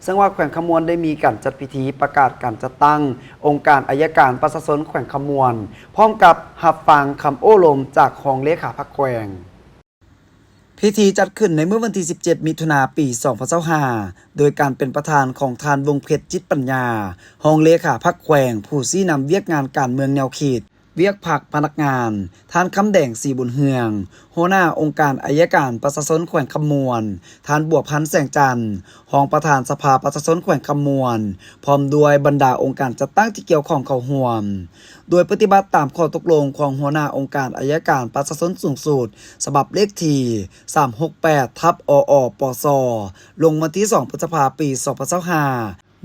ເຊິ່ງວ່າແຂວງຄຳມ່ວນໄດ້ມີການຈັດພິທີປະກາດການຈັດຕັ້ງອົງການໄອຍະການປະຊາຊົນແຂວງຄຳມ່ວນ ພ້ອມກັບຮັບຟັງຄຳໂອ້ລົມຈາກຮອງເລຂາພັກແຂວງ. ພິທີຈັດຂຶ້ນໃນມື້ວັນທີສິບເຈັດ ມິຖຸນາ ປີສອງພັນຊາວຫ້າ ໂດຍການເປັນປະທານຂອງທ່ານ ວົງເພັດ ຈິດປັນຍາ ຮອງເລຂາພັກແຂວງ ຜູ້ຊີ້ນຳວຽກງານການເມືອງແນວຄິດ, ວຽກພັກພະນັກງານ, ທ່ານ ຄຳແດງ ສີບຸນເຮືອງ ຫົວໜ້າອົງການໄອຍະການປະຊາຊົນແຂວງຄຳມ່ວນ, ທ່ານ ບົວພັນ ແສງຈັນ ຮອງປະທານສະພາປະຊາຊົນແຂວງຄຳມ່ວນ ພ້ອມດ້ວຍບັນດາອົງການຈັດຕັ້ງທີ່ກ່ຽວຂ້ອງເຂົ້າຮ່ວມ, ໂດຍປະຕິບັດຕາມຂໍ້ຕົກລົງຂອງຫົວໜ້າອົງການໄອຍະການປະຊາຊົນສູງສຸດ ສະບັບເລກທີສາມຫົກແປດ ທັບ ອອປສ ລົງວັນທີສອງ ພຶດສະພາ ປີສອງພັນຊາວຫ້າ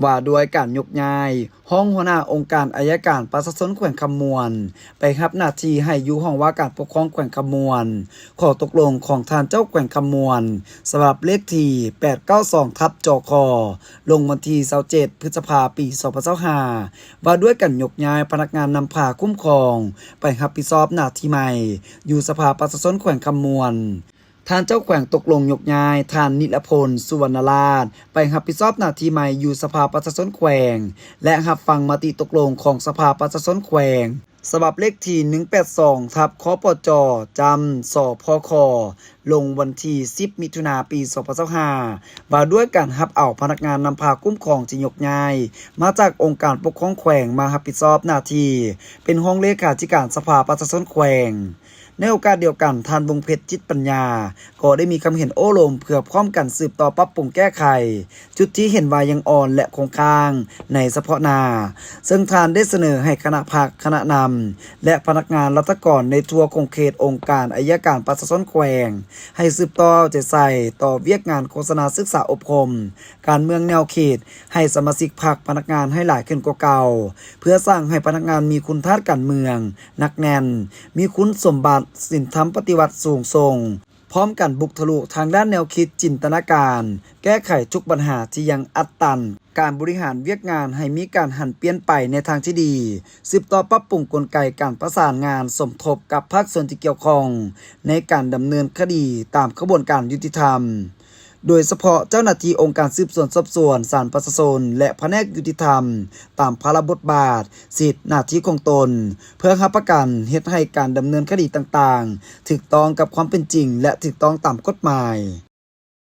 ວ່າດ້ວຍການຍົກຍ້າຍຮອງຫົວໜ້າອົງການໄອຍະການປະຊາຊົນແຂວງຄຳມ່ວນ ໄປຮັບໜ້າທີ່ໃຫ້ຢູ່ຫ້ອງວ່າການປົກຄອງແຂວງຄຳມ່ວນ, ຂໍ້ຕົກລົງຂອງທ່ານເຈົ້າແຂວງຄຳມ່ວນ ສະບັບເລກທີແປດເກົ້າສອງ ທັບ ຈຄ ລົງວັນທີຊາວເຈັດ ພຶດສະພາ ປີສອງພັນຊາວຫ້າ ວ່າດ້ວຍການຍົກຍ້າຍພະນັກງານນຳພາຄຸ້ມຄອງໄປຮັບຜິດຊອບໜ້າທີ່ໃໝ່ຢູ່ສະພາປະຊາຊົນແຂວງຄຳມ່ວນ. ທ່ານເຈົ້າແຂວງຕົກລົງຍົກຍ້າຍທ່ານ ນິລະພົນ ສຸວັນນະລາດ ໄປຮັບຜິດຊອບໜ້າທີ່ໃໝ່ຢູ່ສະພາປະຊາຊົນແຂວງ ແລະ ຮັບຟັງມະຕິຕົກລົງຂອງສະພາປະຊາຊົນແຂວງ ສະບັບເລກທີໜຶ່ງແປດສອງ ທັບ ຄປຈ ຈຳ ສພຄ ລົງວັນທີສິບ ມິຖຸນາ ປີສອງພັນຊາວຫ້າ ວ່າດ້ວຍການຮັບເອົາພະນັກງານນຳພາຄຸ້ມຄອງທີ່ຍົກຍ້າຍມາຈາກອົງການປົກຄອງແຂວງມາຮັບຜິດຊອບໜ້າທີ່ເປັນຮອງເລຂາທິການສະພາປະຊາຊົນແຂວງ. ໃນໂອກາດດຽວກັນ, ທ່ານ ວົງເພັດ ຈິດປັນຍາ ກໍໄດ້ມີຄຳເຫັນໂອ້ລົມເພື່ອພ້ອມກັນສືບຕໍ່ປັບປຸງແກ້ໄຂຈຸດທີ່ເຫັນວ່າຍັງອ່ອນ ແລະ ຄົງຄ້າງໃນສະເພາະໜ້າ, ເຊິ່ງທ່ານໄດ້ສະເໜີໃຫ້ຄະນະພັກ, ຄະນະນຳ ແລະ ພະນັກງານລັດຖະກອນໃນທົ່ວຂົງເຂດອົງການໄອຍະການປະຊາຊົນແຂວງ ໃຫ້ສືບຕໍ່ເອົາໃຈໃສ່ຕໍ່ວຽກງານໂຄສະນາສຶກສາອົບຮົມ ການເມືອງແນວຄິດ ໃຫ້ສະມາຊິກພັກ, ພະນັກງານໃຫ້ຫຼາຍຂຶ້ນກວ່າເກົ່າ, ເພື່ອສ້າງໃຫ້ພະນັກງານມີຄຸນທາດການເມືອງໜັກແໜ້ນ, ມີຄຸນສົມບັດສິນທຳປະຕິວັດສູງສົ່ງ, ພ້ອມກັນບຸກທະລຸທາງດ້ານແນວຄິດ, ຈິນຕະນາການ, ແກ້ໄຂທຸກບັນຫາທີ່ຍັງອັດຕັນ, ການບໍລິຫານວຽກງານໃຫ້ມີການຫັນປ່ຽນໄປໃນທາງທີ່ດີ, ສືບຕໍ່ປັບປຸງກົນໄກການປະສານງານສົມທົບກັບພາກສ່ວນທີ່ກ່ຽວຂ້ອງໃນການດຳເນີນຄະດີຕາມຂະບວນການຍຸຕິທຳ. ໂດຍສະເພາະເຈົ້າໜ້າທີ່ອົງການສືບສວນສອບສວນ, ສານປະຊາຊົນ ແລະ ພະແນກຍຸຕິທຳ ຕາມພາລະບົດບາດ, ສິດ, ໜ້າທີ່ຂອງຕົນ ເພື່ອຮັບປະກັນເຮັດໃຫ້ການດຳເນີນຄະດີຕ່າງໆ ຖືກຕ້ອງກັບຄວາມເປັນຈິງ ແລະ ຖືກຕ້ອງຕາມກົດໝາຍ.